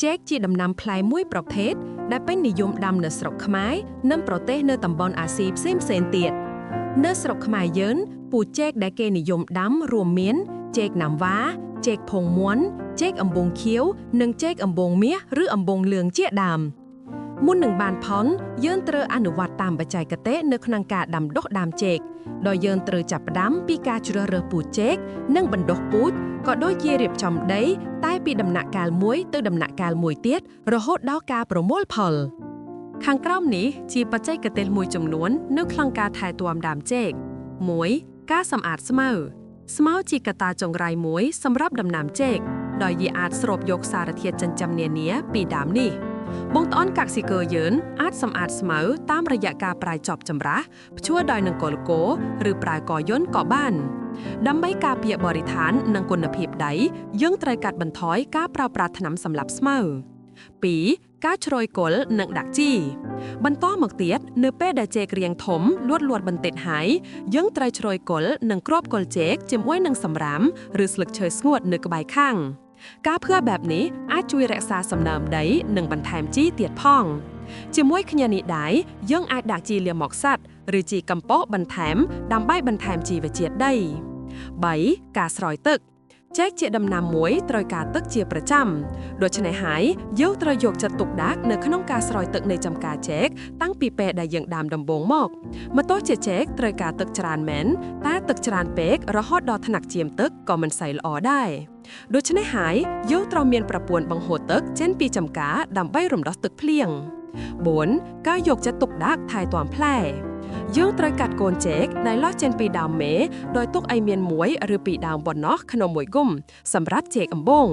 ចេកជាដំណាំផ្លែមួយប្រភេទដែលពេញនិយមដាំនៅស្រុកខ្មែរនិងប្រទេសនៅតំបន់អាស៊ីផ្សេងៗទៀតនៅស្រុកខ្មែរយើងពូជចេកដែលគេនិយមដាំរួមមាន ចេកណាំវ៉ាចេកផងមាន់ចេកអំបូងខៀវនិងចេកអំបូងមាសឬអំបូងលឿងជាដើមមុននឹងបានផលយើងត្រូវអនុវត្តតាមបច្ចេកទេសនៅក្នុងការដាំដុះដើមចេកដោយយើងត្រូវចាប់ផ្ដើមពីការជ្រើសរើសពូជចេកនិងបណ្ដុះពូជក៏ដូចជារៀបចំដី តែពីដំណាក់កាលមួយទៅដំណាក់កាលមួយទៀតរហូតដល់ការប្រមូលផល ខាងក្រោមនេះជាបច្ចេកទេសមួយចំនួននៅក្នុងការថែទាំដើមចេក1ការសម្អាតស្មៅស្មៅជាកត្តាចង្រៃមួយសម្រាប់ដំណាំចេកដោយវាអាចស្រូបយកសារធាតុចិញ្ចឹមនានាពីដើមនេះបងប្អូនកសិករយើងអាចសម្អាតស្មៅតាមរយៈការប្រើចបចម្រាស់ភ្ជួរដោយនឹងកលកោឬប្រើកយន្តក៏បាន ដើម្បីការពារបរិស្ថាននិងគុណភាពដីយើងត្រូវកាត់បន្ថយការប្រើប្រាស់ថ្នាំសម្លាប់ស្មៅ2ការជ្រោយគល់និងដាក់ជីបន្តមកទៀតនៅពេលដែលចេករាងធំលួតលាត់បន្តិចហើយយើងត្រូវជ្រោយគល់និងគ្របគល់ចេកជាមួយនឹងសម្រាមឬស្លឹកឈើស្ងួតនៅក្បែរខាង ការធ្វើបែបនេះអាចជួយរក្សាសំណើមដីនិងបន្ថែមជីទៀតផង ជាមួយគ្នានេះដែរយើងអាចដាក់ជីលាមកសត្វឬជីកំប៉ុស្តបន្ថែមដើម្បីបន្ថែមជីវជាតិដី3ការស្រោចទឹកចេកជាដំណាំមួយត្រូវការទឹកជាប្រចាំដូច្នេះហើយយើងត្រូវយកចិត្តទុកដាក់នៅក្នុងការស្រោចទឹកនៃចំការចេកតាំងពីពេលដែលយើងដាំដំបូងមកមកទោះជាចេកត្រូវការទឹកច្រើនមែនតែទឹកច្រើនពេករហូតដល់ថ្នាក់ជាមទឹកក៏មិនសូវល្អដែរដូច្នេះហើយយើងត្រូវមានប្រព័ន្ធបង្ហូរទឹកចេញពីចំការដើម្បីរំដោះទឹកភ្លៀង4ការយកចិត្តទុកដាក់ថែទាំផ្លែយើងត្រូវកាត់កូនចេកដែលលោះចេញពីដើមមេដោយទុកឲ្យមានមួយឬពីរដើមប៉ុណ្ណោះក្នុងមួយគុំសម្រាប់ចេកអំបូង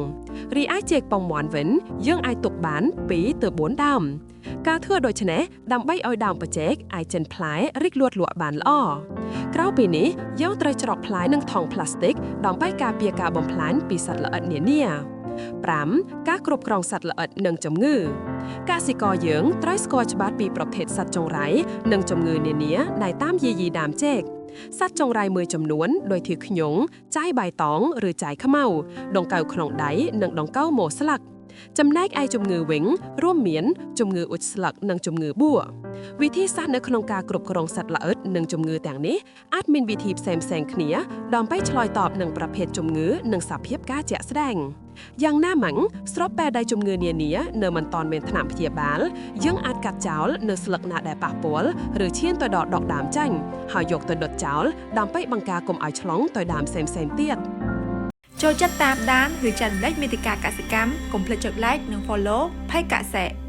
រីឯចេកពងមាន់វិញយើងអាចទុកបាន2ទៅ4ដើមការធ្វើដូច្នេះដើម្បីឲ្យដើមបច្ចេកអាចចិនផ្លែរីកលូតលាស់បានល្អក្រៅពីនេះយើងត្រូវច្រកផ្លែនឹងថង់ប្លាស្ទិកដើម្បីការពារការបំផ្លាញពីសត្វល្អិតនានា5ការគ្រប់គ្រងសត្វល្អិតនិងជំងឺកសិករយើងត្រូវស្គាល់ច្បាស់ពីប្រភេទសត្វចង្រៃនិងជំងឺនានាដែលតាមយាយីដើមចេកសត្វចង្រៃមួយចំនួនដូចជាខ្ញុងចាយបៃតងឬចាយខ្មៅដង្កូវក្នុងដៃនិងដង្កូវមស្លឹកចំណែកឯជំងឺវិញរួមមានជំងឺអុចស្លឹកនិងជំងឺបួកវិធីសាស្ត្រនៅក្នុងការគ្រប់គ្រងសត្វល្អិតនិងជំងឺទាំងនេះអាចមានវិធីផ្សេងៗគ្នាដើម្បីឆ្លើយតបនឹងប្រភេទជំងឺនិងសភាពការជាក់ស្ដែងយ៉ាងណាមិញស្របពេលដែលជំងឺនានានៅមិនទាន់មានថ្នាំព្យាបាលយើងអាចកាត់ចោលនៅស្លឹកណាដែលប៉ះពាល់ឬឈានទៅដល់ដកដើមចាញ់ហើយយកទៅដុតចោលដើម្បីបង្ការកុំឲ្យឆ្លងទៅដើមផ្សេងៗទៀត ចូលចិត្តតាមដានឬចែករំលែកមាតិកាកសិកម្មកុំភ្លេចចុច Like និង Follow ផេកកសិ។